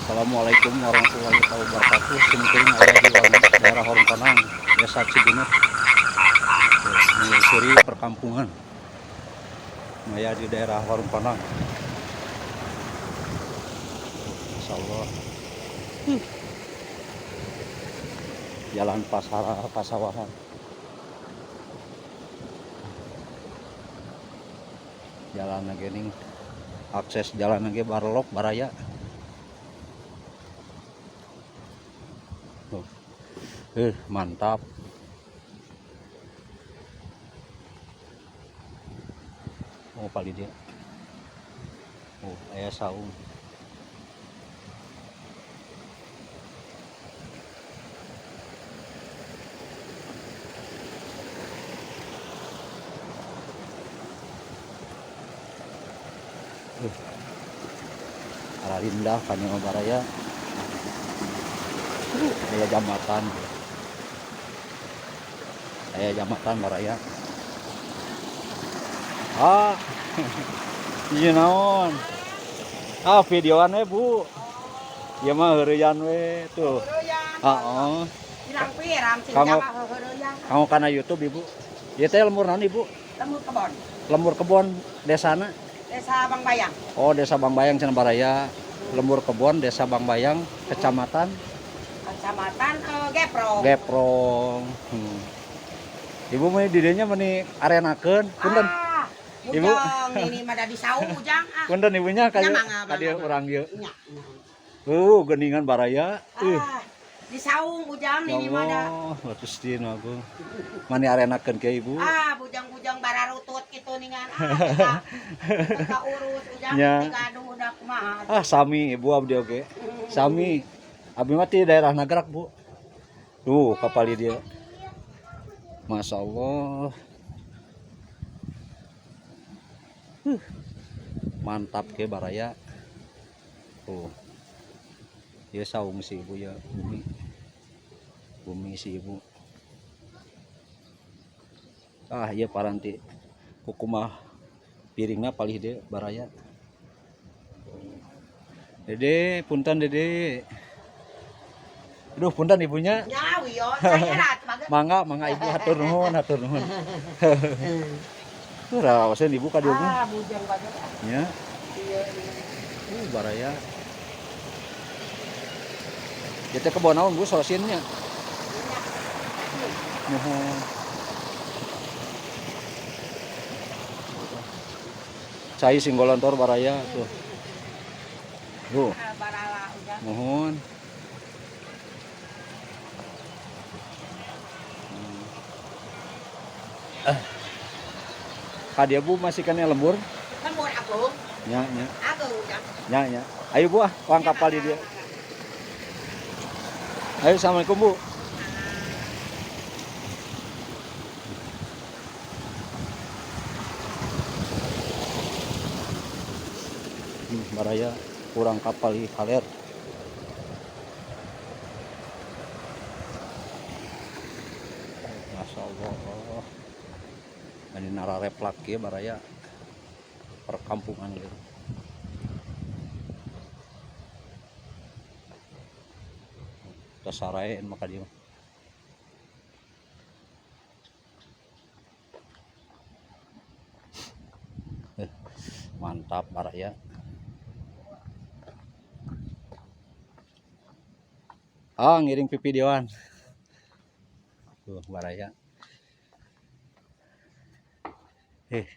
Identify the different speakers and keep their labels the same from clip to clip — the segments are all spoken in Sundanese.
Speaker 1: Assalamualaikum warahmatullahi wabarakatuh. Simkuring aya di daerah Warungkonang, Desa Cibunut. Menyusuri perkampungan. Aya di daerah Warungkonang. Masya Allah. Jalan pasar pasawahan. Jalan geuning akses jalan ge barelok baraya. Tuh. Mantap. Oh, pali dia. Oh, aya saung. Ararindah kan ieu baraya. Aya jambatan. Aya jambatan baraya. Ah. Ieu naon? Ah, videoan we, Bu. Ieu mah heureuyan we tuh. Heeh. Kamu kana YouTube, Ibu. Ieu teh lembur naon, Ibu?
Speaker 2: Lembur kebon.
Speaker 1: Lembur kebon desana?
Speaker 2: Desa Bangbayang.
Speaker 1: Oh, Desa Bangbayang cenah baraya. Lembur kebon Desa Bangbayang, Kecamatan
Speaker 2: Kecamatan Geprong.
Speaker 1: Geprong. Ibu mah di dinya meni arenakeun. Punten.
Speaker 2: Ah,
Speaker 1: Ibu.
Speaker 2: Ini mah da di saung ujang ah.
Speaker 1: Punten ibunya ka
Speaker 2: Nya, mangga,
Speaker 1: ka dieu
Speaker 2: mangga.
Speaker 1: urang ieu.
Speaker 2: Nya.
Speaker 1: Geuningan baraya.
Speaker 2: Ah, di saung ujang
Speaker 1: Ya
Speaker 2: ini mah da.
Speaker 1: Allah, bagus di aku. Mani arenakeun ke ibu.
Speaker 2: Ah, bujang-bujang bararutut kitu ningan ah. Teka urus ujang
Speaker 1: Nya.
Speaker 2: tigaduh udah kumaha.
Speaker 1: Ah, sami ibu abdi oge. Sami. Abdi mah ti daerah Nagrak, Bu. Tuh, kapal dia. Masya Allah. Mantap ke baraya. Tuh. Ya saung si ibu ya, bumi. Bumi si ibu. Ah, iya paranti. Kukumah piringna palih deui baraya. Dede, punten Dede. Aduh, punten ibunya.
Speaker 2: Nya wiyo, saya lah bagus.
Speaker 1: Mangga, mangga ibu hatur nuhun, hatur nuhun. Tuh rawaseun ibu ka dieu mah.
Speaker 2: Ah, bujang bagus.
Speaker 1: Nya,
Speaker 2: Iya.
Speaker 1: Baraya. Ieu teh kebon naon Bu sorosinnya? Nuhun. Cai sing golontor baraya tuh. Tuh,
Speaker 2: Ah, barala ujang.
Speaker 1: nuhun. Ah. Ka dieu Bu masih keneh lembur?
Speaker 2: Lembur agung.
Speaker 1: Nya, nya.
Speaker 2: Agung ujang.
Speaker 1: Nya, nya. Ayo Bu ah, uang kapal di dia. Ayo, assalamualaikum Bu. Baraya kurang kapal di kaler. Masya Allah. Ini narareplak ya baraya perkampungan gitu. Tasaraen maka dia. Mantap baraya. Ah, ngiring pipi dewan. Tuh, baraya.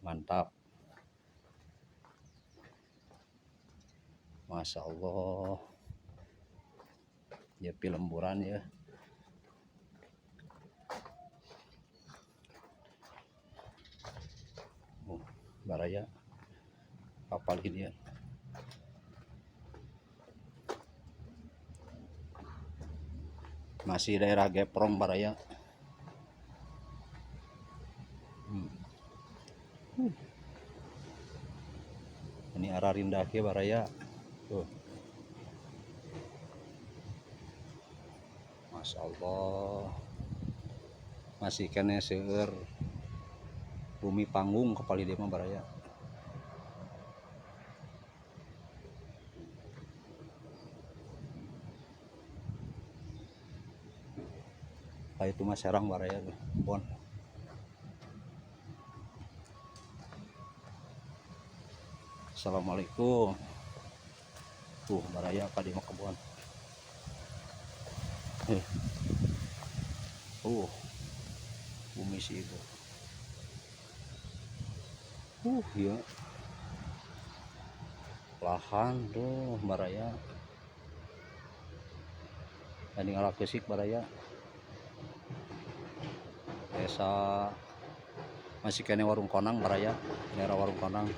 Speaker 1: Mantap. Masya Allah. Ya lemburan ya. Oh, baraya. Kapal ini ya. Masih daerah Geprong baraya. Ini arah rindah ke baraya. Tuh. Masya Allah. Masih kene seueur bumi panggung kepali dia mah baraya. Ka itu mah serang baraya tuh, kebon. Assalamualaikum. Tuh baraya ka di mah kebon. Bumi si ibu. Ya. Lahan tuh baraya. Tadi ngalap kesik baraya. Desa masih kene Warung Konang baraya, daerah Warung Konang.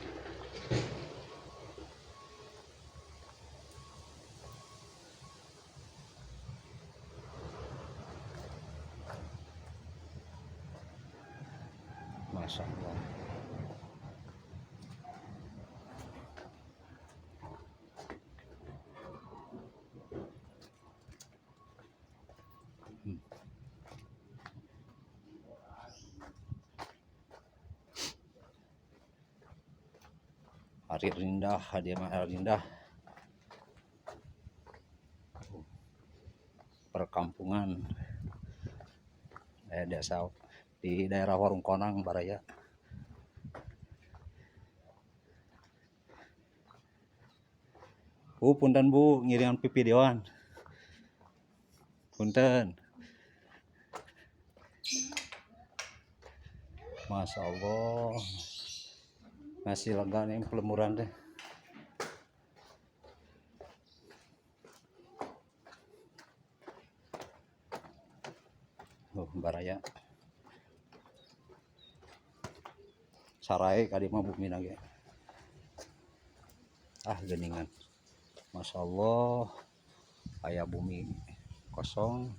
Speaker 1: Masya Allah. Hari rindah, hadiah hari rindah. Perkampungan desa di daerah Warung Konang baraya. Bu, punten Bu, ngiringan pipi dewan. Punten. Masya Allah. Masih lega nih pelemuran deh. Oh, baraya. Sarai kadi mah bumi nage. Ah, geningan. Masya Allah. Aya bumi kosong.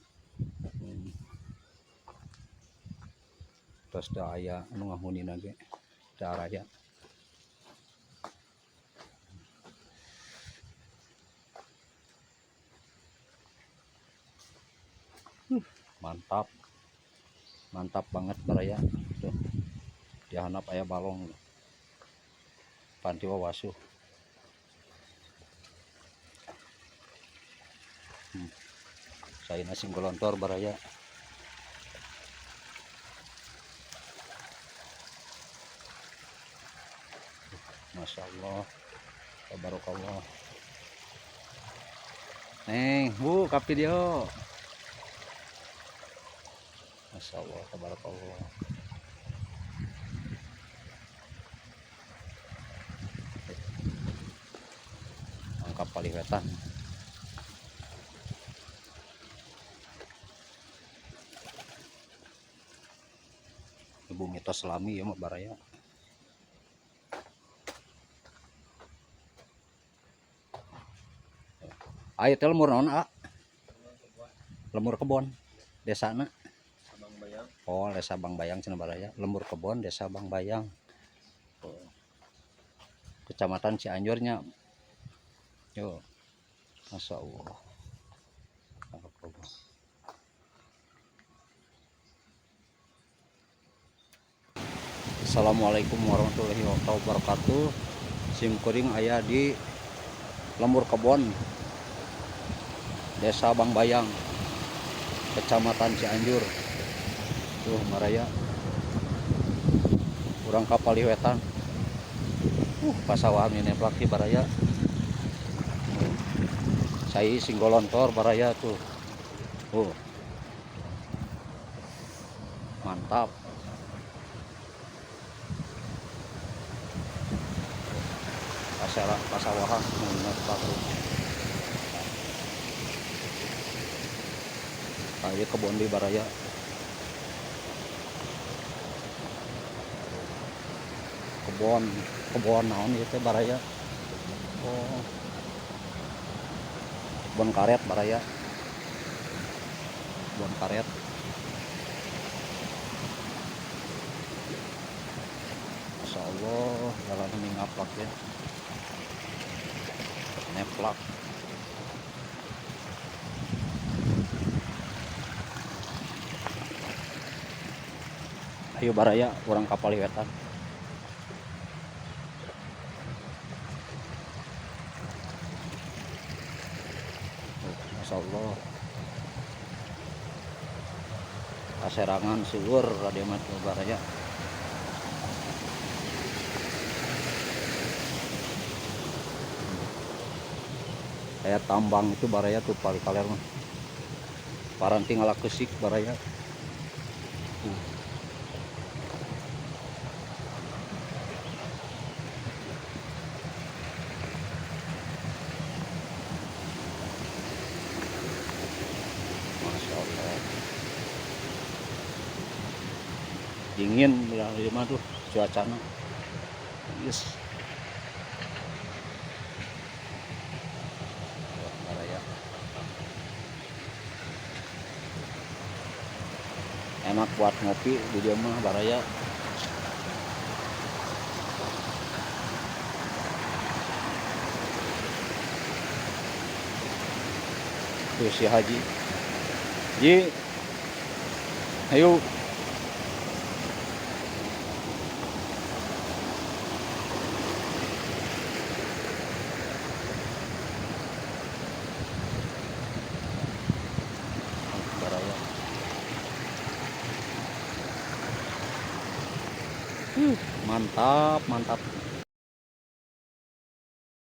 Speaker 1: Terus da aya anu ngahuni nage. Da araya. Mantap. Mantap banget baraya. Tuh. Dihanap aya balong. Panti wawasuh. Saya nasi golontor baraya. Masya Allah. Tabarakallah. Neng, Bu, kapi dia. Masya Allah, tabarakallah. Angkap paliwetan. Ibu mitos lami ya mah baraya. Ayo teh lemur naon, A? Lemur kebon. Desana?
Speaker 3: Bang Bayang.
Speaker 1: Oh, Desa Bang Bayang cenah baraya. Lemur Kebon, Desa Bang Bayang. Oh. Kecamatan Cianjurnya. Yo. Masya Allah. Assalamualaikum warahmatullahi wabarakatuh. Sim kuring aya di Lembur Kebon, Desa Bang Bayang, Kecamatan Cianjur. Tuh maraya. Urang ka paliwetan. Pasawahan ini neplak di baraya. Saya singgolontor baraya tuh. Mantap. Pasawahan neplak tuh. Ayo kebon di baraya. Kebon naon ieu teh baraya. Oh. Kebon karet baraya. Kebon karet. Masya Allah, jalan ini ngaplak ya. Neplak. Ayo baraya, urang ka paliwetan. Masya Allah. Kaserangan seueur ka dieu mah tuh baraya. Kayak tambang itu baraya tuh paling kaler mah. Paranti ngalakeusik baraya. Masya Allah. Dingin di mah tuh cuacana. Yes. Baraya. Enak buat ngopi di dia mah baraya. Tuh si Haji. Ji. Ayo. Baraya. Mantap, mantap.